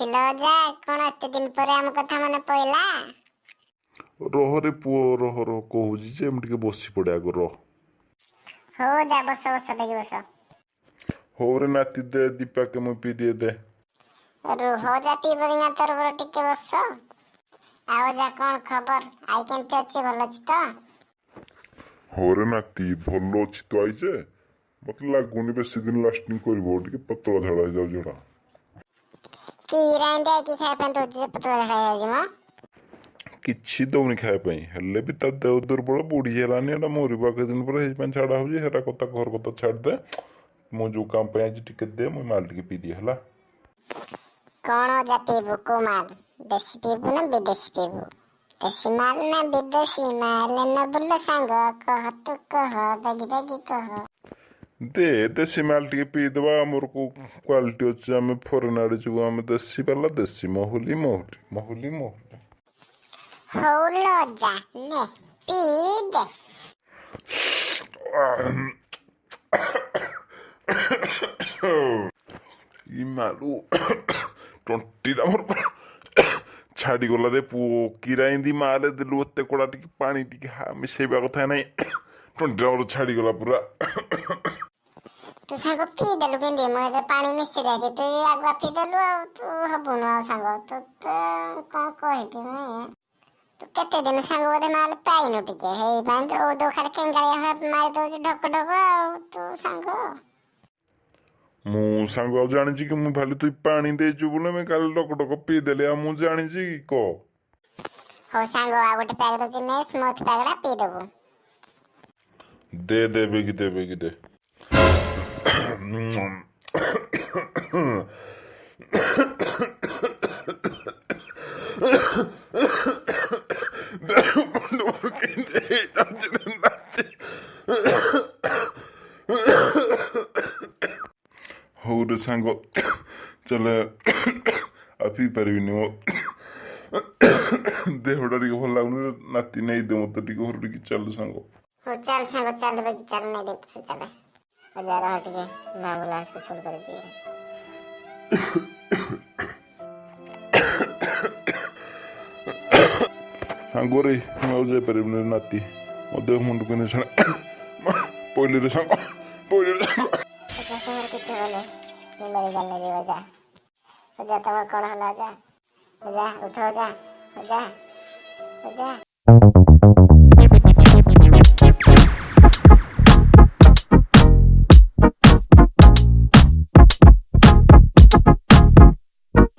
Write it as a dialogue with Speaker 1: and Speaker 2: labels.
Speaker 1: ଅଛି ଲୋ ଅଜା। କଣ ଏତେ ଦିନ ପରେ ଆମ କଥା ମନେ ପଇଲା?
Speaker 2: ରହରେ ପୁଅ, ରହ ରହ, କହୁଛି ଯେ ମୁଁ ଟିକେ ବସି ପଡେ ଆଗ, ରହ।
Speaker 1: ହଉ ଅଜା, ବସ ବସ, ବେଗି ବସ।
Speaker 2: ହଉରେ ନାତି, ଦେ ଦୀପାକେ, ମୁଁ ପିଇ ଦିଏ, ଦେ।
Speaker 1: ରୁହ ଅଜା, ପିଇବ ଦିନା ତରବର, ଟିକେ ବସ। ଆଉ ଅଜା, କଣ ଖବର? I କେମିତି ଅଛି, ଭଲ ଅଛି ତ?
Speaker 2: ହଉରେ ନାତି, ଭଲ ଅଛି ତ I ଯେ, ମତେ ଲାଗୁନି ବେଶୀ ଦିନ ଲାଷ୍ଟିଂ କରିବ, ଟିକେ ପତଳା ଝାଡା ହେଇଯାଉଛି ହେଟା।
Speaker 1: କି ରାଇଣ୍ଡ କି ଖାଇବା ପାଇଁ ଦଉଛୁ ଯେ ପତଳା ଝାଡା ହେଇଯାଉଛି ମ?
Speaker 2: କିଛି ଦଉନି ଖାଇବା ପାଇଁ, ହେଲେ ବି ତା ଦେହ ଦୁର୍ବଳ, ବୁଢୀ ହେଲାନି, ଏଟା ମରିବ କେତେ ଦିନ ପରେ, ହେଇପାଇଁ ଝାଡା ହଉଛି। ହେରା କଥା, ଘର କଥା ଛାଡ଼ିଦେ। ମୁଁ ଯୋଉ କାମ ପାଇଁ ଆଜି, ଟିକେ ଦେ, ମୁଁ ମାଲ ଟିକେ ପିଇଦିଏ ହେଲା।
Speaker 1: କଣ ଅଜା ପିଇବୁ? କୋଉ ମାଲ? ଦେଶୀ ପିଇବୁ ନା ବିଦେଶୀ ପିଇବୁ? ଦେଶୀ ମାଲ ନା ବିଦେଶୀ ମାଲ ନବୁଲ ସାଙ୍ଗ? କହ, ତୁ କହ, ବେଗି ବେଗି କହ।
Speaker 2: ଦେ, ଦେଶୀ ମାଲ ଟିକେ ପିଇଦବା। ଆମର କୋଉ କ୍ୱାଲିଟି ଅଛି, ଆମେ ଫରେନ୍ ଆଡ଼େ ଯିବୁ? ଆମେ ଦେଶୀ ବାଲା, ଦେଶୀ ମହୁଲି, ମହୁଲି ମହୁଲି ମହୁଲି।
Speaker 1: ହଉ ଲୋ ଅଜା, ନେ ପିଇ ଦେ।
Speaker 2: ଇ ମାଲୁ, ତଣ୍ଟିଟା ମୋର ଛାଡ଼ିଗଲା ରେ ପୁଅ। କିରା ଏମିତି ମାଲେ ଦେଲୁ ଏତେ କଡ଼ା? ଟିକେ ପାଣି ଟିକେ ମିଶେଇବା କଥା ନାଇଁ। ତଣ୍ଟିଟା ମୋର ଛାଡ଼ିଗଲା ପୁରା।
Speaker 1: ତୁ ସାଙ୍ଗ ପିଇ ଦେଲୁ କେମିତି? ମୁଁ ଏଠି ପାଣି ମିଶେଇ ଦେଇଛି, ତୁ ଆଗୁଆ ପିଇ ଦେଲୁ। ଆଉ ତୁ ହବୁନୁ ଆଉ ସାଙ୍ଗ, ତୁ ତ କଣ କହିବି ମୁଁ। ତୁ କେତେ ଦିନ ସାଙ୍ଗ ବୋଧେ ମାଲ ପାଇନୁ ଟିକେ, ହେଇପାଇଁ ଦଉ ଦଉ ଖାଲି କେଙ୍ଗାଳିଆ ଭଳିଆ ମାରି ଦଉଛୁ ଢକ ଢକ। ଆଉ ତୁ ସାଙ୍ଗ।
Speaker 2: ମୁଁ ସାଙ୍ଗ ଆଉ ଜାଣିଛି କି? ମୁଁ ଭାଲି ତୁଇ ପାଣି ଦେଇଛୁ ବୋଲି ମୁଁ କାଲି ଡକ ଡକ ପିଇଦେଲି, ଆଉ ମୁଁ ଜାଣିଛି କି କହ?
Speaker 1: ହଉ ସାଙ୍ଗ, ଆଉ ଗୋଟେ ପ୍ୟାକ୍ ଦଉଛି ନେ, ସ୍ମୁଥ ପ୍ୟାକଟା ପିଇଦବୁ।
Speaker 2: ଦେ ଦେ, ବେଗି ଦେ, ବେଗି ଦେ। କେମିତି ହେଇଯାଉଛି ରେ ନାତି। ହଉ ରେ ସାଙ୍ଗ, ଚାଲେ, ଆଉ ପିଇ ପାରିବିନି, ମୋ ଦେହଟା ଟିକେ ଭଲ ଲାଗୁନି ରେ ନାତି। ନେଇଦେ ମତେ ଟିକେ ଘରୁ ଟିକେ, ଚାଲ ସାଙ୍ଗ।
Speaker 1: ହଉ ଚାଲ ସାଙ୍ଗ, ଚାଲ ବେଗି ଚାଲ, ନେଇ ଦେ, ଚାଲ। ଅଜା ରହ ଟିକେ, ଆମ୍ବୁଲାନ୍ସକୁ ଫୋନ କରିଦିଏ।
Speaker 2: ସାଙ୍ଗରେ ମୁଁ ଆଉ ଯାଇପାରିବିନି ରେ ନାତି, ମୋ ଦେହ ମୁଣ୍ଡ କେମିତି ପଇଲି ରେ ସାଙ୍ଗ, ପଇଲି ରେ ସାଙ୍ଗ।
Speaker 1: ଅଜା, ତମର କିଛି ହବନି, ମୁଁ ମେଡ଼ିକାଲ ନେବି। ଅଜା, ଅଜା, ତମର କଣ ହେଲା? ଅଜା, ଅଜା, ଉଠ ଅଜା, ଅଜା, ଅଜା।